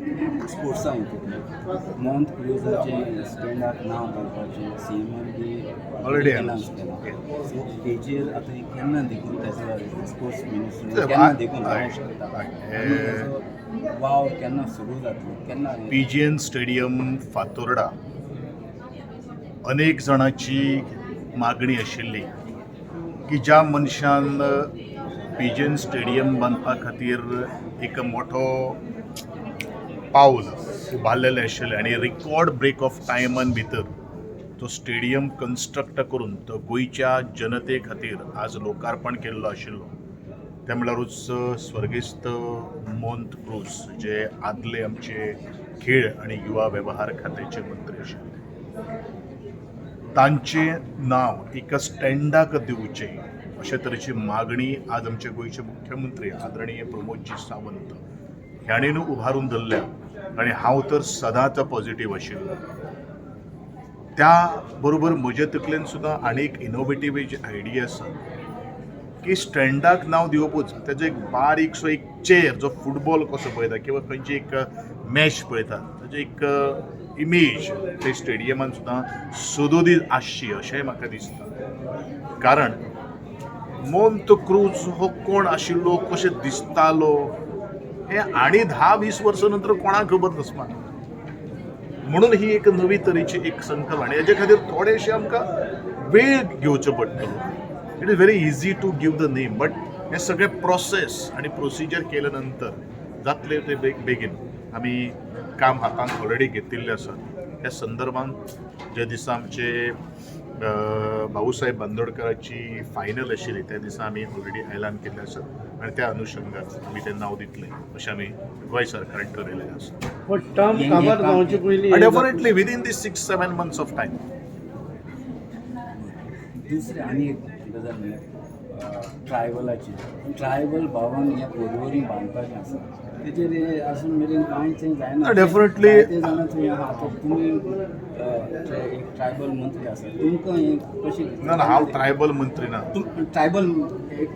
स्पोर्ट्सा हितूंतल्यान मोंत क्रुजाचें स्टँडाक नांव घालपाचें सीएमान बी Already announce announced. केलां. सो तेजेर आतां हें केन्ना देखून तेजो स्पोर्ट्स मिनिस्टर केन्ना देखून जावंक शकता आनी तेजो वावर केन्ना सुरू जातलो, केन्ना हें- पीजीएन स्टेडियम फातोर्डा, अनेक जाणांची मागणी आशिल्ली की ज्या मनशान पीजीएन स्टेडियम बांदपा खातीर एक मोठो पावल उबारलेलें आशिल्लें आनी रिकॉर्ड ब्रेक ऑफ टायमान भितर तो स्टेडियम कन्स्ट्रक्ट करून तो गोंयच्या जनते खातीर आज लोकार्पण केल्लो आशिल्लो, ते म्हणल्यारूच स्वर्गेस्त मोंत क्रूज, जे आदले आमचे खेळ आनी युवा वेव्हार खात्याचे मंत्री आशिल्ले. तांचें नांव एका स्टँडाक दिवचें अशे तरेची मागणी आज आमचे गोंयचे मुख्यमंत्री आदरणीय प्रमोदजी सावंत ह्याणेन उभारून धरल्या आनी हांव तर सदांच पॉझिटीव आशिल्लो. त्या बरोबर म्हजे तकलेन सुद्दां आनी एक इनोवेटीव जी आयडिया आसा की स्टँडाक नांव दिवपूच, तेजो एक बारीकसो एक चेर जो फुटबॉल कसो पळयता किंवा खंयची एक मॅच पळयता, ताजी एक इमेज ते स्टेडियमान सुद्दां सदोदीत आसची अशेंय म्हाका दिसता. कारण मोंत क्रूज हो कोण आशिल्लो, कशें दिसतालो, हें आनी 10-20 वर्सां नंतर कोणाक खबर नासता. म्हणून ही एक नवी तरेची एक संकल्प आनी हेजे खातीर थोडेशे आमकां वेळ घेवचो पडटलो. It is very easy to give the name, but हें सगळें प्रोसेस आनी प्रोसिजर केल्या नंतर जातले ते बेग बेगीन. आमी काम हातान ऑलरेडी घेतिल्लें आसा. ह्या संदर्भात जे दिसा आमचे भाऊसाहेब बांदोडकराची फायनल आशिल्ली, त्या दिसा आमी ऑलरेडी ऐलान केल्लें आसा आनी त्या अनुशंगान आमी तें नांव दितले अशें आमी गोंय सरकारान ठरयलें आसा. पण टर्म काबार जावचे पयलीं Definitely within the 6-7 months of time. दुसरें आनी एक गजाल म्हणल्यार ट्रायबलाची, ट्रायबल भवन हें पोरवरी बांदपाचें आसा, तेजेर हें अजून मेरेन कांयच हें जायना. ना, definitely. जायते जाणां थंय आहा. आतां तुमी एक ट्रायबल मंत्री आसा, तुमकां हें कशें दिसता? ना ना, हांव ट्रायबल मंत्री ना. ट्रायबल एक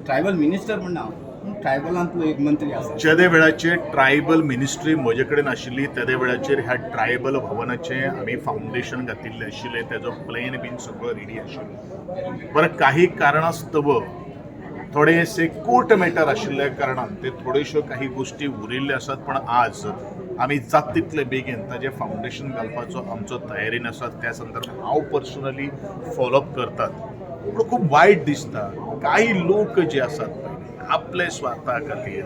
ट्रायबल मिनिस्टर म्हण ना, पूण ट्रायबलांतलो एक मंत्री आसा. जेदे वेळाचेर ट्रायबल मिनिस्ट्री म्हजे कडेन आशिल्ली, तेदे वेळाचेर ह्या ट्रायबल भवनाचें आमी फावंडेशन घातिल्लें आशिल्लें. तेजो प्लॅन बीन सगळो रेडी आशिल्लो. बरें, काही कारणास्तव, थोडेसे कोर्ट मॅटर आशिल्ल्या कारणान ते थोड्योश्यो काही गोश्टी उरिल्ल्यो आसात, पण आज आमी जात तितले बेगीन ताजें फावंडेशन घालपाचो आमचो तयारीन आसा. त्या संदर्भात हांव पर्सनली फॉलोअप करतात. पूण खूब वायट दिसता, काही लोक जे आसात पळय, आपले स्वार्था खातीर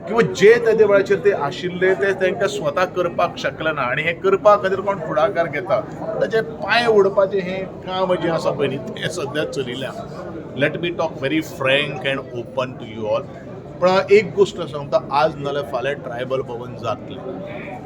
किंवा जे तेदे वेळाचेर ते आशिल्ले ते तांकां स्वता करपाक शकले ना आनी हें करपा खातीर कोण फुडाकार घेता ताचे पांय ओडपाचें हें काम जें आसा पळय न्ही, तें सद्या चलिल्लें आसा. Let me talk very frank and open to you all. पण एक गोश्ट सांगता, आज नाल्यार फाल्यां ट्रायबल भवन जातलें.